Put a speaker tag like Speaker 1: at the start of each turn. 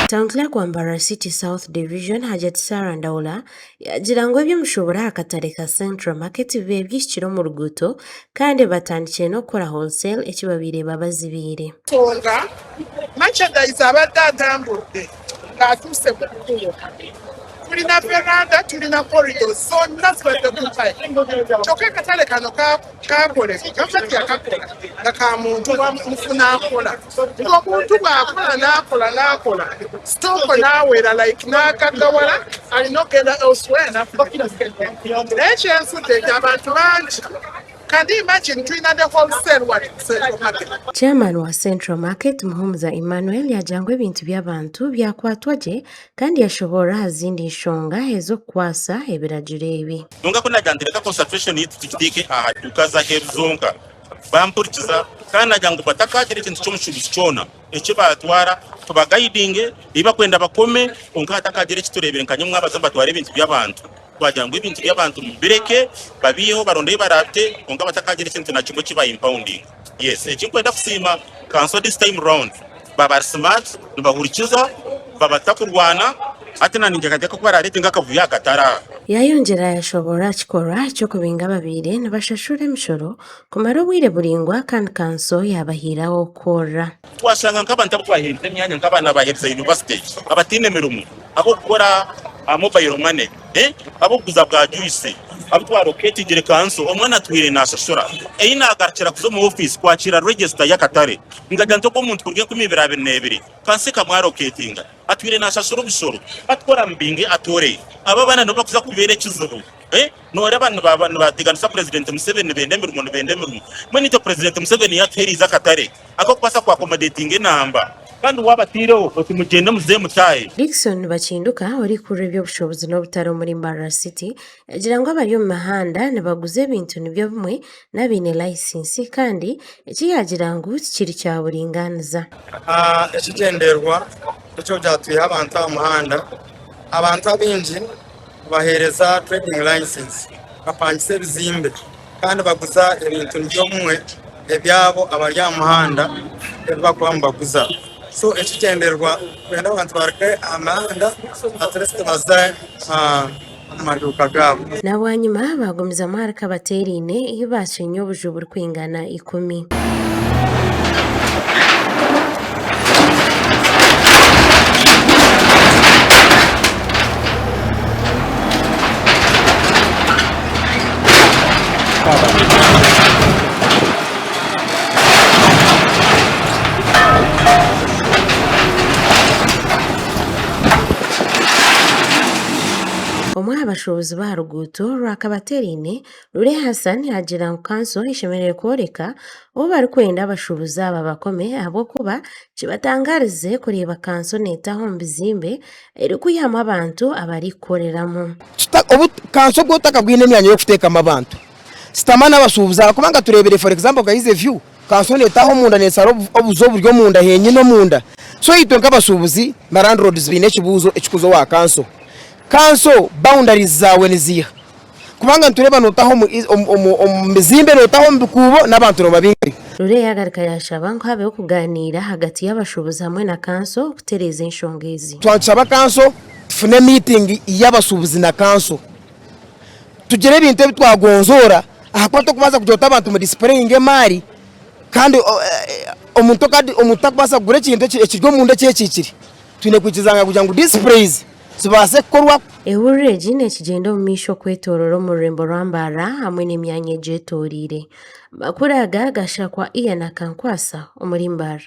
Speaker 1: Town Clerk wa Mbarara City South Division, Hajati Sarah Ndaula yaagira ngu eby'omushuuburo aha katare ka Central Market bibaire bihikire omu ruguuto kandi batandikire n'okukora wholesale eki babaire babazibiire.
Speaker 2: Enshonga, Merchandise abadde atambudde ng'atuuse ku kkubo. Tulina veranda, tulina corridors zonna zibadde ku time. Kyokka akatale kano kakolebwa, gavumenti yakakola nga ka muntu mufuna mpola. Ng'omuntu bw'akola n'akola n'akola sitooko n'awera like n'agaggawala alina okugenda elsewhere n'afuna. Naye kyensudde nti abantu bangi Can you imagine tulina ne wholesale wano ku Central Market.
Speaker 1: Chairman wa Central Market Muhumuza Emmanuel yaagira ngu ebintu by'abantu byakwatwa gye kandi yashoboorora aha zindi nshonga ez'okukwasa ebiragiro ebi.
Speaker 3: Kwonka ku naagira nti reka concentration yaitu tugiteeke aha duuka z'aheeru zonka, bampurikiza kandi naagira ngu batakaagira ekintu ky'omushuubuzi kyona eki baatwara, tubagaidinge, ei barikwenda bakome, kwonka hatakaagira eki tureebire nka nyomwabazo nibatwara ebintu by'abantu. Twagira ngu ebintu by'abantu mubireke babiiheho baronde ei baraabite kwonka batakagira ekintu na kimwe eki baimpoundinga. Yes, eki nkwenda kusiima kanso this time round baba bari smart nibahurikiza baba batakurwana hati na ninteekateeka ku baraareete nk'akavuyo aha katare aha.
Speaker 1: Yaayongyera yaashoboorora aha kikorwa ky'okubinga ababaire nibashashura emishoro kumara obwire buraingwa kandi kanso yaabahiiraho kworora.
Speaker 3: Twashanga nk'abantu abu twaheerize emyanya nk'abaana abaaherize yunivasite abataine mirimo, ab'okukora aha mobile money, ab'okuguza bwa juice, abu twarokeetingire kanso, omwe atwire naashashura, ei naagarukira kuza omu ofiisi kwakiira regisita y'akatare, nkagira nti ogwo omuntu kuruga 2022 kanso ekamwarokeetinga, atwire naashashura omushoro, hati ku oramubinge atoore, abo abaana nibo barikuza kubeera ekizibu. Nooreeba nibateganisa Purezidenti Museveni nibenda emirimo nibenda emirimo. Mbwenu itwe Purezidenti Museveni yaatuheereize akatare ak'okubaasa ku accommodatinga enamba kandi waaba ataireho oti mugyende muze mutaahe.
Speaker 1: Dickson Bakinduka, orikukurira eby'obushuubuzi n'obutare omuri Mbarara City, yaagira ngu abari omu mihanda nibaguza ebintu nibyo bimwe n'abaine layisinsi kandi eki yaagira ngu tikiri kya buringaaniza.
Speaker 4: Ekigyendererwa eky'okugira twihe abantu aha muhanda, abantu abaingi Nibaheereza trading license, bapangisa ebizimbe kandi baguza ebintu nibyo bimwe ebyabo abari aha muhanda ebi barikuba nibaguza. So ekigyendererwa kwenda abantu baruge aha mihanda at least baze omu maduuka gaabo.
Speaker 1: Na bwanyima baagumizamu ahari Kabateeraine, ei baakyenya obuju burikwingana ikumi. Omwe aha bashuubuzi b'aha ruguuto rwa Kabateeraine, Lule Hassan yaagira ngu kanso eshemereire kworeka obu barikwenda abashuubuzi aba bakome ahabw'okuba kibatangaarize kureeba kanso neetaaha omu bizimbe erikwihamu abantu abarikukoreramu.
Speaker 5: Obu kanso ogu otakabwine emyanya y'okuteekamu abantu, sitama n'abashuubuzi ahakuba nka tureebire for example nka Easy View, kanso neetaaha omunda neeshara obuju oburi omunda henyine omunda. So itwe nk'abashuubuzi na landlords baine ekibuuzo ekikuza owa kanso. Kanso boundaries zaawe niziiha? Kubanga nitureeba nootaha omu bizimbe, nootaha omu bikuubo n'abantu noobabingayo.
Speaker 1: Lule yaagaruka yaashaba ngu habeho okugaaniira ahagati y'abashuubuzi hamwe na kanso kutereeza enshonga ezi.
Speaker 5: Twaba nitushaba kanso tufune miitingi y'abashuubuzi na kanso tugire ebintu ebi twagonzoora ahakuba tokubaasa kugira oti abantu mudisipureyinge emaari kandi omuntu takubaasa kugura ekintu ekiri omunda ekyekiikire. Twine kwikiriza kugira ngu disipureyizi zibaase kukorwa.
Speaker 1: Ehururu egi nekigyenda omu maisho kwetoroora omu rurembo rwa Mbarara hamwe n'emyanya egyetoreire. Amakuru aga gashakwa Ian Akankwasa omuri Mbarara.